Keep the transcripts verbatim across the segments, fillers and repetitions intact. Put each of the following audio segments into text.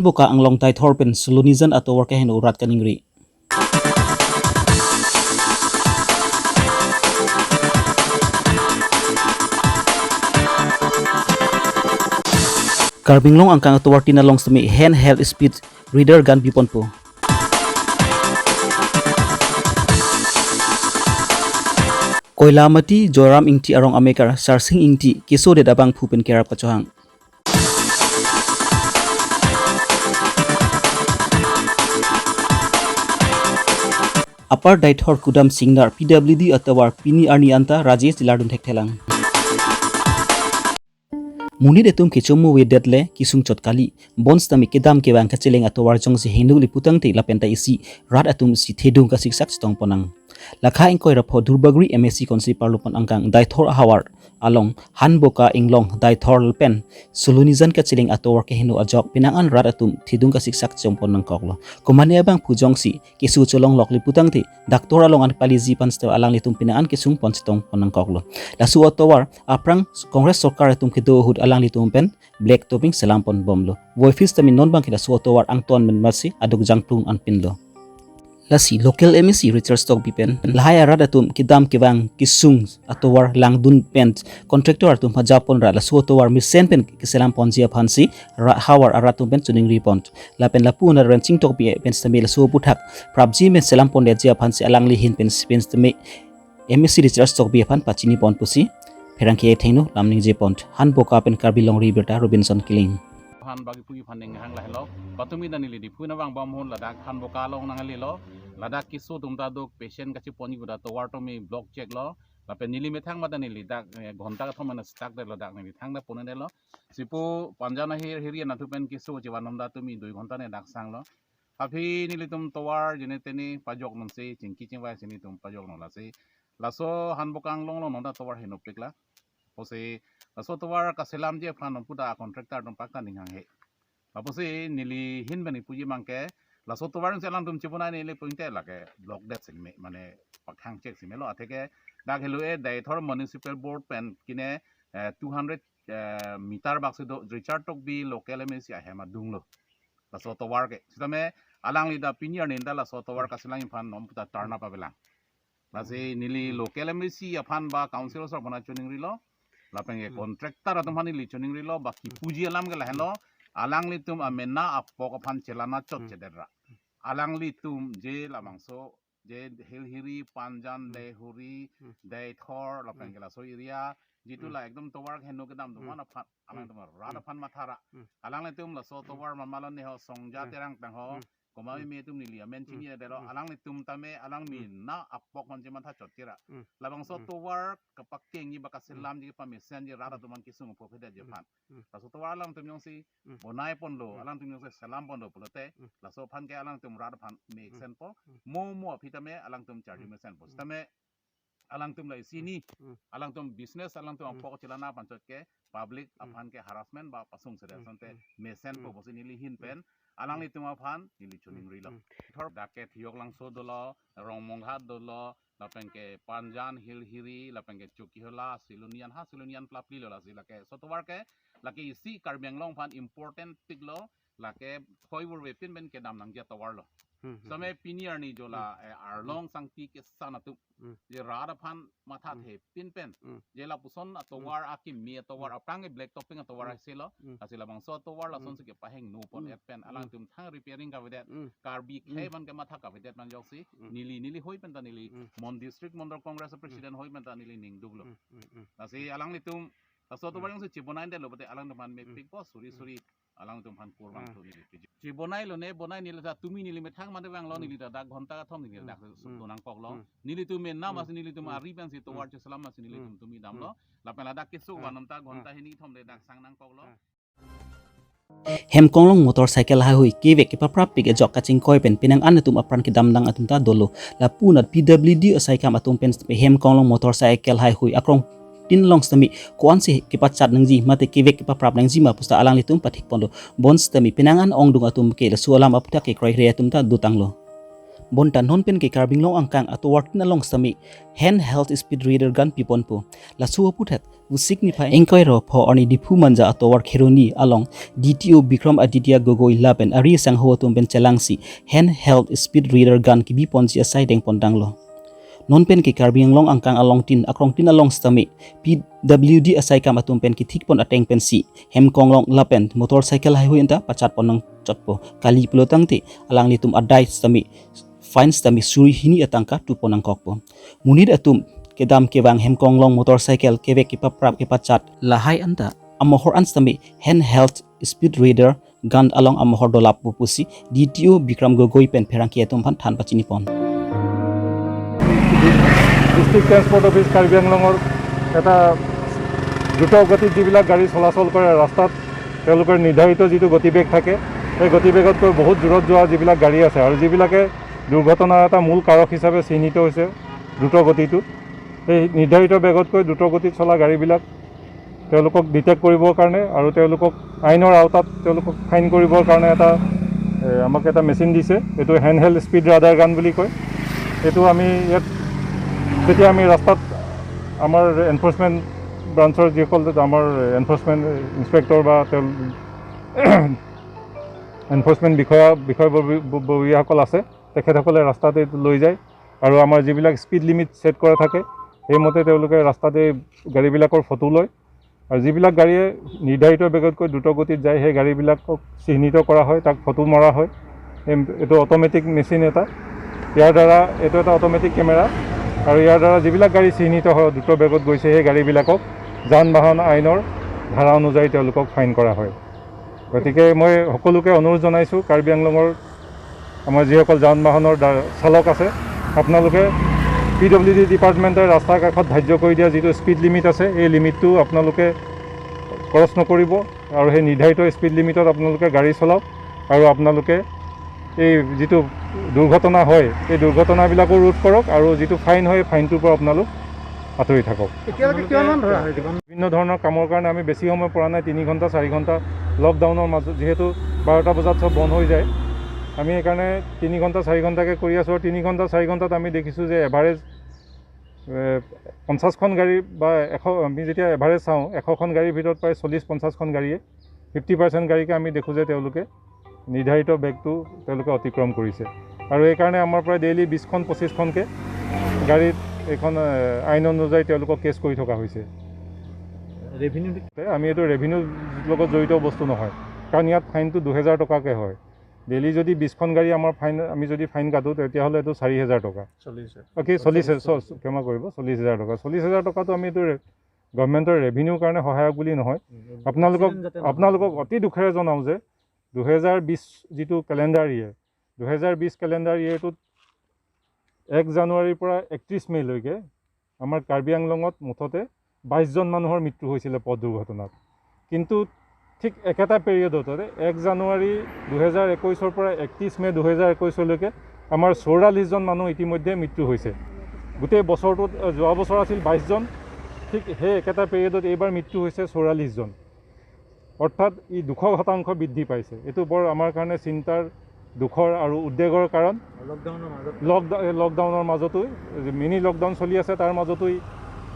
Boka Anglong Deithor pen Silonijan atovar keheno rat kaningri. Karbi Anglong angkang atovar tin along sitame handheld speed reader gun biponpo. Koilamati Joyram Ingti arong amekar Sarsing Ingti keso det abangphu pen kerap kachohang. Upper Deithor Kudam Singnar P W D atovar pini arni anta Rajesh Dilar dun thekthelang. Monit atum kechomo avedet le kesung chot kali, bonsitame kedam kevang kacheleng atovar jongsi hingduk li putangte lapen ta isi rat atum si thedung kasiksak chetong ponnang. Lakha ingkoi ra pho Duarbagori M A C constituency parlopon angkang Deithor ahavar along Hanboka Inglong Deithor lapen Silonijan kacheleng atovar keheno ajok penang an rat atum thedung kasiksak chetong ponnangkoklo. Komane abangphu jongsi keso cholonglok li putangte doctor along an paliji aphan sitame alanglitum penang an kesung pon chetong ponnangkoklo. Laso atovar aphrang Congress sorkar atum kedo ahut alanglitum pen black topping selam ponbomlo. Voiphit sitame non abangke laso atovar angton pen masi aduk jangplung anpinlo. Lasi local M A C Richard Tokbi pen lahai arat atum kedam kevang kesung atovar langdun pen contractor atum haja pon ra laso atovar mesen pen keselam ponji aphansi ra-, havar arat atum pen choningripon. Lapen lapu-an Rensing Tokbi pen sitame laso aputhak prapji pen selam pondetji aphansi alangli ahin pen, pen sitame M A C Richard Tokbi aphan pachini pon pusi pherangke athengno lam ningjepon. Hanboka pen Karbi Longri Abirta Robinson Killing. Han bagi puji aphan ning hang lahelo. Patumi ta neli Diphu nangvangbom ahut ladak Hanboka along nanglelo. Ladak keso atum ta duk, patient kacheponji pu ta tovar tumi block cheklo. Lapen neli methang mate neli dak, eh, ghonta kethom mane stuck detlo, dak neli thangta ponnedetlo. Sipu Panjan ahirhiri anatthu pen keso chevan atum ta tumi dui ghonta ne dak sanglo. Aphi nelitum tovar jene tene pajok nonsi, chingki chingvai si nelitum pajok non lasi. Laso Hanboka Inglong along non ta tovar henopik la. Pusi laso tovar kaselamji aphan non puta contractor atum pakta ning hanghe. Lapusi neli ahin pen puji abangke, laso tovar si alangtum chebonai neli pungte lake block det si me, mane pakhang chek si melo. Atheke dak helo e Deithor Municipal Board pen kine, eh, two hundred, eh, meter bak si do Richard Tokbi local M A C ahem adunglo. Laso tovar ke. Sitame alangli ta pini arni ta laso tovar kaselamji aphan non puta dharna pavelang. Lasi neli local M A C aphan ba council asor aphan choningrilo. Lapen ke Hmm. contractor atum aphan neli choningrilo, ba kipuji alam ke lahenlo. Alanglitum amena apok aphan chelana chot Hmm. chedet ra. Alanglitum je labangso, je Hilhiri, Panjan, Hmm. Deihori, Hmm. Deithor, lapen Hmm. ke laso area, jitu Hmm. la ekdom tovar heno kedam atum Hmm. aphan, Hmm. alangtum rat Hmm. aphan matha ra. Hmm. Alanglitum laso Hmm. tovar mamalon ne ho, Songja Hmm. Terangtang ho, Hmm. Komat Hmm. me atum neli amen Hmm. chini detlo, Hmm. alanglitum tame alang Hmm. mena apok man chematha chot chera. Hmm. Labangso Hmm. tovar kapakengji ba Hmm. kaselamji pamesenji rat Hmm. atum an kesung apho phedet ji Hmm. aphan. Hmm. Laso tovar alangtum jongsi Hmm. bonai ponlo, Hmm. alangtum jongsi selam ponlo pulote, Hmm. laso aphan ke alangtum rat aphan me Hmm. eksen po, Hmm. mo mo aphi tame alangtum charju Hmm. mesen po. Hmm. Sitame alangtum la isi Hmm. ni, Hmm. alangtum business, alangtum Hmm. apok chelana aphan chot ke, public Hmm. aphan ke harassment ba pasung sede Hmm. asonte Hmm. mesen po Hmm. pusi neli ahin Hmm. pen, Hmm. alanglitum aphan neli Hmm. choningrilo. Hmm. Thor dak ke Thioklangso dolo, Rongmonghat dolo, lapen ke Panjan, Hilhiri, lapen ke Chokihola, Silonijan, ha Silonijan plapli lo lasi lake. So tovar ke, lake isi Karbi Anglong aphan important piklo, lake thoi vurve pinpen kedam nangji atovar lo. Hmm, hmm, Sitame hmm. pini arni jo la, Hmm. eh, arlong sangti kesan atum. Hmm. Je rat aphan matha Hmm. the pinpen. Hmm. Je lapuson atovar Hmm. akimi atovar Hmm. aphrang ke black topping atovar Hmm. asilo. Hmm. Lasi labangso atovar lason Hmm. si kepahingno pon Hmm. et pen Hmm. alangtum thang repairing kavedet. Hmm. Karbi Hmm. khei man kematha kavedet man joksi. Hmm. Neli, neli hoi pen ta neli. Hmm. Mon District Mandal Congress Hmm. President hoi pen ta neli ningduklo. Hmm. Hmm. Hmm. Lasi alanglitum, laso atovar Hmm. jongsi chebonai detlo pulote alangtum aphan Hmm. mepik po suri Hmm. suri. Alangtum aphan kurvangthu Hmm. neli piji. Chebonai lone, bonai neli ta tumi neli methang mate vanglo Hmm. neli ta dak ghonta kethom neli Hmm. dak Hmm. sukdonangkoklo. Hmm. Nelitum mena Hmm. masi nelitum Hmm. ari pensi tovar Hmm. cheselam masi nelitum Hmm. tumi damlo. Hmm. Lapen ladak keso Hmm. vannon ta ghonta Hmm. hini kethom le dak sangnangkoklo. Hmm. Hemkonglong motorcycle haihui kevek kepaprap pik ajok kachingkoi pen penang an atum apran kedamdang atum ta dolo. Lapu-an P W D asaikam atum pen Hemkonglong motorcycle haihui akrong tin along sitame ko-ansi kepachat nangji mate kevek kepaprap nangji ma pusi ta alanglitum pathik ponlo. Bonsitame penang an ongdung atum ke laso alam aputhak kekroi kre atum ta dotanglo. Bonta non pen ke Karbi Anglong angkang atovar tin along sitame hand held speed radar gun piponpo. Laso aputhak Vosik niphai ingkoi ra pho arni Diphu Manja atovar Kheroni along D T O Bikram Aditya Gogoi lapen ari sangho atum pen chelangsi hand held speed radar gun kebiponji asai dengpon tanglo. Non pen ke Karbi Anglong angkang along tin akrong tin along sitame P W D asai kam atum pen kethikpon ateng pensi hem konglong lapen motorcycle haihui anta pachatpon nangchotpo. Kali pulo tangte alanglitum adai sitame fine sitame suri hini atangka tupon nangkokpo. Monit atum kedam kevang hem konglong motorcycle kevek kepaprap kepachat lahai anta amohor an sitame hand held speed radar gun along amohor dolappo pusi D T O Bikram Gogoi pen pherangke atum aphan than pachinipon. District transport office Karbi আংলঙৰ এটা দ্ৰুত গতিত যিবিলাক গাড়ী চলাচল কৰে ৰাস্তাত, তেওঁলোকৰ নিৰ্ধাৰিত যিটো গতিবেগ থাকে, সেই গতিবেগতকৈ বহুত দূৰত যোৱা যিবিলাক গাড়ী আছে আৰু যিবিলাকে দুৰ্ঘটনাৰ এটা মূল কাৰক হিচাপে চিহ্নিত হৈছে দ্ৰুত গতিটো, সেই নিৰ্ধাৰিত বেগতকৈ দ্ৰুত গতিত চলা গাড়ীবিলাক তেওঁলোকক ডিটেক্ট কৰিবৰ কাৰণে আৰু তেওঁলোকক আইনৰ আওতাত তেওঁলোকক ফাইন কৰিবৰ কাৰণে এটা এ, আমাক এটা মেচিন দিছে। এইটো হেণ্ড হেল্ড স্পীড ৰাডাৰ গান বুলি কয়। এইটো আমি ইয়াত যেতিয়া আমি ৰাস্তাত আমাৰ এনফৰ্চমেণ্ট ব্ৰাঞ্চৰ যিসকল আমাৰ এনফৰ্চমেণ্ট ইনস্পেক্টৰ বা তেওঁ এনফৰ্চমেণ্ট বিষয়া বিষয়ববীয়াসকল আছে, তেখেতসকলে ৰাস্তাত এইটো লৈ যায় আৰু আমাৰ যিবিলাক স্পীড লিমিট ছেট কৰা থাকে, সেইমতে তেওঁলোকে ৰাস্তাতে গাড়ীবিলাকৰ ফটো লয় আৰু যিবিলাক গাড়ীয়ে নিৰ্ধাৰিত বেগতকৈ দ্ৰুত গতিত যায়, সেই গাড়ীবিলাকক চিহ্নিত কৰা হয়, তাক ফটো মৰা হয়। এই- এইটো অট'মেটিক মেচিন এটা, ইয়াৰ দ্বাৰা এইটো এটা অট'মেটিক কেমেৰা আৰু ইয়াৰ দ্বাৰা যিবিলাক গাড়ী চিহ্নিত হয়, দ্ৰুত বেগত গৈছে, সেই গাড়ীবিলাকক যান বাহন আইনৰ ধাৰা অনুযায়ী তেওঁলোকক ফাইন কৰা হয়। গতিকে মই সকলোকে অনুৰোধ জনাইছোঁ, কাৰ্বি আংলঙৰ আমাৰ যিসকল যান বাহনৰ ডা- চালক আছে, আপোনালোকে পি ডব্লিউ ডি ডিপাৰ্টমেণ্টে ৰাস্তাৰ কাষত ধাৰ্য কৰি দিয়া যিটো স্পীড লিমিট আছে, এই লিমিটটো আপোনালোকে ক্ৰছ নকৰিব আৰু সেই নিৰ্ধাৰিত স্পীড লিমিটত আপোনালোকে গাড়ী চলাওক আৰু আপোনালোকে এই যিটো দুৰ্ঘটনা হয়, এই দুৰ্ঘটনাবিলাকো ৰোধ কৰক আৰু যিটো ফাইন হয়, এই ফাইনটোৰ পৰা আপোনালোক আঁতৰি থাকক। এতিয়ালৈকে কিমানমান ধৰা হৈছে? বিভিন্ন ধৰণৰ কামৰ কাৰণে আমি বেছি সময় পৰা নাই, তিনি ঘণ্টা চাৰি ঘণ্টা লকডাউনৰ মাজত, যিহেতু বাৰটা বজাত চব বন্ধ হৈ যায়, আমি সেইকাৰণে তিনি ঘণ্টা চাৰি ঘণ্টাকৈ কৰি আছোঁ আৰু তিনি ঘণ্টা চাৰি ঘণ্টাত আমি দেখিছোঁ যে এভাৰেজ পঞ্চাছখন গাড়ী বা এশ, আমি যেতিয়া এভাৰেজ চাওঁ, এশখন গাড়ীৰ ভিতৰত প্ৰায় চল্লিছ পঞ্চাছখন গাড়ীয়ে, ফিফটি পাৰ্চেণ্ট গাড়ীকে আমি দেখোঁ যে তেওঁলোকে নিৰ্ধাৰিত বেগটো তেওঁলোকে অতিক্ৰম কৰিছে আৰু এইকাৰণে আমাৰ পৰা ডেইলি বিছখন পঁচিছখনকৈ গাড়ীত এইখন এ, আইন অনুযায়ী তেওঁলোকক কেছ কৰি থকা হৈছে। ৰেভিনিউ আমি এইটো ৰেভিনিউৰ লগত জড়িত বস্তু নহয়, কাৰণ ইয়াত ফাইনটো দুহেজাৰ টকাকৈ হয়। ডেইলি যদি বিছখন গাড়ী আমাৰ ফাইন, আমি যদি ফাইন কাটো, তেতিয়াহ'লে এইটো চাৰি হেজাৰ টকা। চল্লিছ অ'কে, চল্লিছ চ- ক্ষমা কৰিব, চল্লিছ হেজাৰ টকা। চল্লিছ হেজাৰ টকাটো আমি এইটো ৰে- গভৰ্ণমেণ্টৰ ৰেভিনিউৰ কাৰণে সহায়ক বুলি নহয়। আপোনালোকক আপোনালোকক অতি দুখেৰে জনাওঁ যে দুহেজাৰ বিছ যিটো কেলেণ্ডাৰ ইয়েৰ, দুহেজাৰ বিছ কেলেণ্ডাৰ ইয়েৰটোত এক জানুৱাৰীৰ পৰা একত্ৰিছ মে'লৈকে আমাৰ কাৰ্বি আংলঙত মুঠতে বাইছজন মানুহৰ মৃত্যু হৈছিলে পথ দুৰ্ঘটনাত। কিন্তু ঠিক একেটা পিৰিয়ডতে, এক জানুৱাৰী দুহেজাৰ একৈছৰ পৰা একত্ৰিছ মে' দুহেজাৰ একৈছলৈকে আমাৰ চৌৰাল্লিছজন মানুহ ইতিমধ্যে মৃত্যু হৈছে। গোটেই বছৰটোত, আ, যোৱা বছৰ আছিল বাইছজন, ঠিক সেই একেটা পিৰিয়ডত এইবাৰ মৃত্যু হৈছে চৌৰাল্লিছজন। অৰ্থাৎ ই দুশ শতাংশ বৃদ্ধি পাইছে। এইটো বৰ আমাৰ কাৰণে চিন্তাৰ, দুখৰ আৰু উদ্বেগৰ কাৰণ। লকডাউনৰ মাজত লকডা- এই লকডাউনৰ মাজতো, মিনি লকডাউন চলি আছে, তাৰ মাজতো ই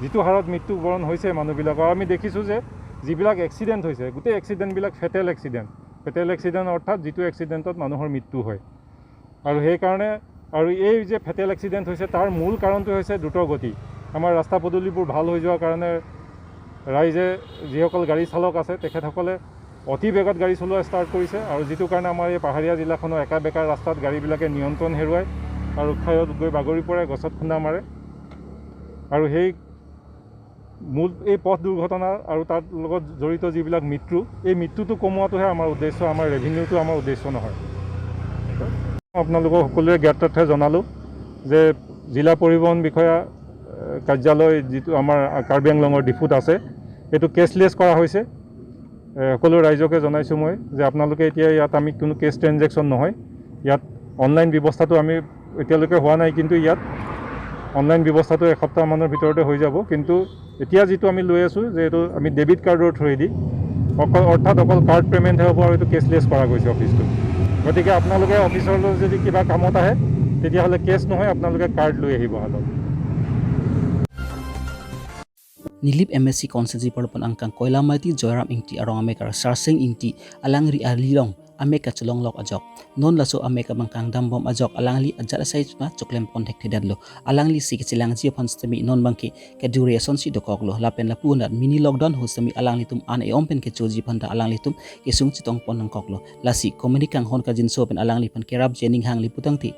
যিটো হাৰত মৃত্যুবৰণ হৈছে মানুহবিলাকৰ, আমি দেখিছোঁ যে যিবিলাক এক্সিডেণ্ট হৈছে, গোটেই এক্সিডেণ্টবিলাক ফেটেল এক্সিডেণ্ট। ফেটেল এক্সিডেণ্ট অৰ্থাৎ যিটো এক্সিডেণ্টত মানুহৰ মৃত্যু হয়। আৰু সেইকাৰণে, আৰু এই যে ফেটেল এক্সিডেণ্ট হৈছে, তাৰ মূল কাৰণটো হৈছে দ্ৰুতগতি। আমাৰ ৰাস্তা পদূলিবোৰ ভাল হৈ যোৱাৰ কাৰণে ৰাইজে, যিসকল গাড়ী চালক আছে, তেখেতসকলে অতি বেগত গাড়ী চলোৱা ষ্টাৰ্ট কৰিছে আৰু যিটো কাৰণে আমাৰ এই পাহাৰীয়া জিলাখনৰ একা বেকা ৰাস্তাত গাড়ীবিলাকে নিয়ন্ত্ৰণ হেৰুৱায় আৰু খায়ত গৈ বাগৰি পৰে, গছত খুন্দা মাৰে। আৰু সেই মূল এই পথ দুৰ্ঘটনা আৰু তাৰ লগত জড়িত যিবিলাক মৃত্যু, এই মৃত্যুটো কমোৱাটোহে আমাৰ উদ্দেশ্য, আমাৰ ৰেভিনিউটো আমাৰ উদ্দেশ্য নহয়। আপোনালোকক সকলোৰে জ্ঞাতাৰ্থে জনালোঁ যে জিলা পৰিবহণ বিষয়া, এ, কাৰ্যালয় যিটো আমাৰ কাৰ্বি আংলঙৰ ডিফুত আছে, এইটো কেছলেছ কৰা হৈছে। এ, সকলো ৰাইজকে জনাইছোঁ মই যে আপোনালোকে এতিয়া ইয়াত আমি কোনো কেছ ট্ৰেনজেকশ্যন নহয়, ইয়াত অনলাইন ব্যৱস্থাটো আমি এতিয়ালৈকে হোৱা নাই, কিন্তু ইয়াত অনলাইন ব্যৱস্থাটো এসপ্তাহমানৰ ভিতৰতে হৈ যাব। কিন্তু এতিয়া যিটো আমি লৈ আছোঁ যে এইটো আমি ডেবিট কাৰ্ডৰ থ্ৰুৱেদি অকল, অৰ্থাৎ অকল কাৰ্ড পে'মেণ্টহে হ'ব আৰু এইটো কেছলেছ কৰা গৈছে অফিচটো। গতিকে আপোনালোকে অফিচলৈ যদি কিবা কামত আহে, তেতিয়াহ'লে কেছ নহয়, আপোনালোকে কাৰ্ড লৈ আহিব হাতত। Nilip M A C constituency parlopon angkang Koilamati Joyram Ingti arong amekar Sarsing Ingti alangli alilong amek kachelonglok ajok, non laso amek abang kangdambom ajok alangli ajat asai ma choklem pon thekthedetlo. Alangli si kachelangji aphan sitame non abangke kaduri asonsi dokoklo. Lapen lapu anat mini lockdown ahut sitame alanglitum an e-om pen kechoji aphan ta alanglitum kesung chetong pon nangkoklo. Lasi committee kanghon kangjinso pen alangliphan kerapji aning hangli putangte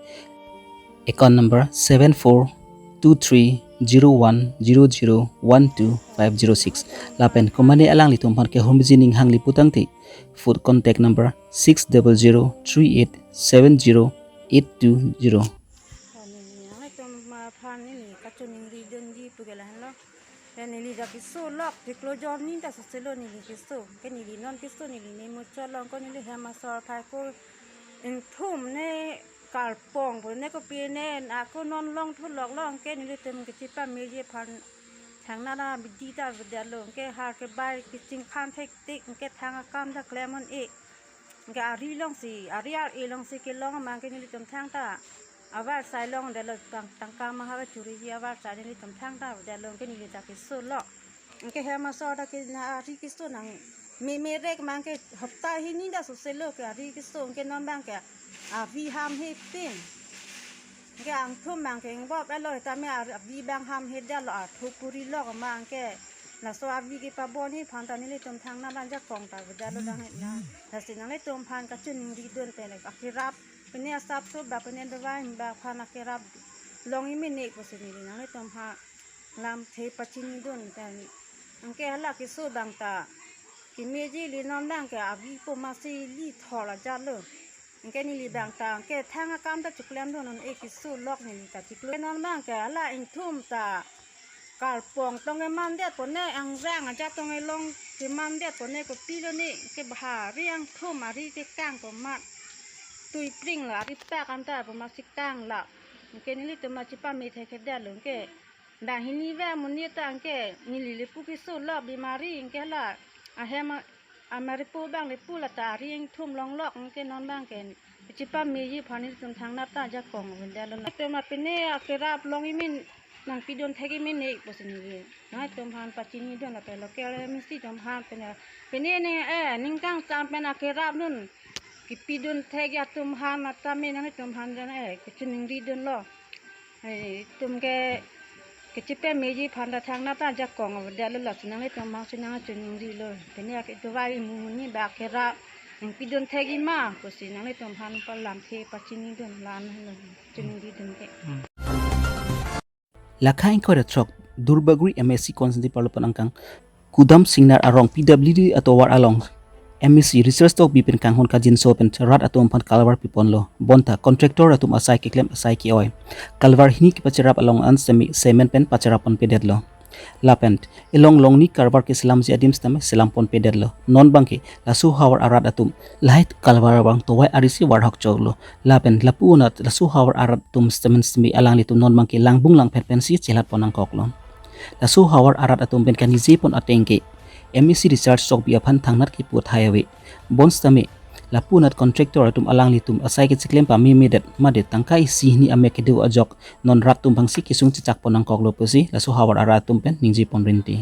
account number seven four two three zero one zero zero one two five zero six. Lapen komane alanglitum aphan kehumji aning hangli putangte food contact number six double zero three eight seven zero eight two zero. Neli nangtum aphan neli kachiningri dunji pu ke lahenlo. Ya neli ja keso lok, chiklo jon ni ta soselo neli keso. Ke neli non keso neli memuchot long ko neli hem asor phai ko ingthum ne kalpong pu ne kopi ne ako non long thu lok long ke nelitum kechipameji aphan thangnat abidi ta avedetlo ke har kebai kechingkhan thektik ke thang akam ta klem un-e. Ke ari alongsi, ari ar-e alongsi kelong abang ke nelitum thangta avarsai longdetlo tang tangka maha churiji avarsai nelitum thangta avedetlo ke neli ta keso lok. Ke hem asor ta ke na ari keso nang memerek abang ke hapta hini ta soselo ke ari keso ke non abang ke avi ham hepin. Ke angthum abang ke ingbop elo tame ar-, avi abang ham hedetlo arthu kuri lok abang ke laso avi kepabonji aphan ta nelitum thangnat ajakong ta avedetlo dang na. Lasi nanglitum aphan kachiningri dun pen akerap pine asap so ba pine dawai ba aphan akerap long imine pusi neli nanglitum aphan lamthe pachini dun pen. Anke hala keso abang ta kemeji ili non abang ke avi po masi ili thor ajatlo. Anke neli abang ta anke thang akam ta choklem dun un-e keso lok neli ta chiklo non abang ke hala ingthum ta kalpong tong kemandet pone angrang ajat tong kelong kemandet pone kopilo ne ke bahari angthum ari kekang komat tuipring la ari pak anta po masi kang la. Anke nelitum ma chipame thekthedetlo ke. Dang hini va amonit ta anke neli lepu keso lok bimari anke la ahem a-, amaripo abang lepu la ta ari ingthum longlok anke non abang ke chipameji aphan nelitum thangnat ta ajakong avedetlo. Nangtum apine akerap long imin nangpidun thek imine pusi neli nanglitum aphan pachini dun lapen local M A C atum aphan pine pine ne eh ningkang cham pen akerap dun kepidun thek atum aphan matame nanglitum aphan dun eh kachiningri dunlo. Eh, itum ke kechipameji aphan ta thangnat ta ajakong avedetlo lasi nanglitum aphan si nangchiningrilo. Pine ake dawai imu hini ba akerap nangpidun thek ima pusi nanglitum aphan pa lamthe pachini dun la-an lo chiningri dun ke. Lakha ingkoi ra throk Duarbagori M A C constituency parlopon angkang Kudam Singnar arong P W D atovar along M A C Research Tokbi pen kanghon kangjinso pen rat atum aphan kalvar piponlo. Bonta contractor atum asai keklem asai ke-oi. Kalvar hini kepacherap along an semi cement pen pacherap ponpedetlo. Lapen elong longni kalvar keselamji adim sitame selam ponpedetlo. Non abangke laso havar arat atum lahai kalvar abang towai arisi varhok choklo. Lapen lapu anat laso havar arat atum sitame sitame alanglitum non abangke langbung langphet pensi chelat pon nangkoklo. Laso havar arat atum pen kaningje pon ateng ke M A C Research Tokbi aphan thangnat kepu athai ave. Bonsitame lapu anat contractor atum alanglitum asai kechiklem pamemedet mate tangka isi hini amek kedo ajok non rat atum aphansi kesung chechak pon nangkoklo pusi laso havar arat atum pen ningje pon rinti.